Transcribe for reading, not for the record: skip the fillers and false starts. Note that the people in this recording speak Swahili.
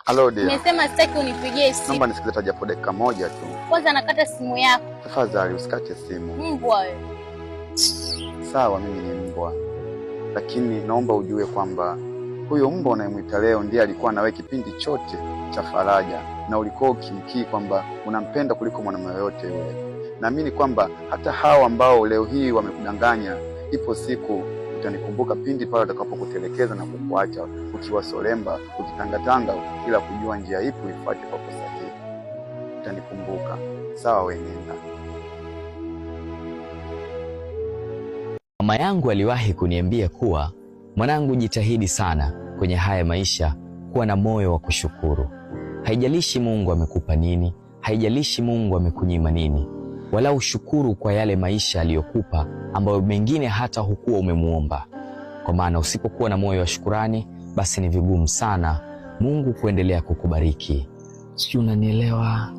Hello dear. Nimesema sitaki unipigie simu. Naomba nisikize hata japo dakika moja tu. Kwanza nakata simu yako. Tafadhali usikate simu. Mbwa wewe. Sawa, mimi ni mbwa, lakini naomba ujue kwamba huyo mbwa unayemwita leo ndiye alikuwa nawe kipindi chote cha faraja, na ulikuwa ukimkii kwamba unampenda kuliko mwanamume yoyote yule. Naamini kwamba hata hao ambao leo hii wamekudanganya, ipo siku utanikumbuka pindi pale watakapokutelekeza na kukuacha ukiwa solemba, ukitangatanga bila kujua njia ipi uifuate kwa sahihi. Utanikumbuka. Sawa, wewe nenda. Mama yangu aliwahi kuniambia kuwa, mwanangu, jitahidi sana kwenye haya maisha kuwa na moyo wa kushukuru. Haijalishi Mungu amekupa nini, haijalishi Mungu amekunyima nini, wala ushukuru kwa yale maisha aliyokupa ambayo mengine hata hukuwa umemuomba. Kwa maana usipokuwa na moyo wa shukurani, basi ni vigumu sana Mungu kuendelea kukubariki. Sijui unanielewa?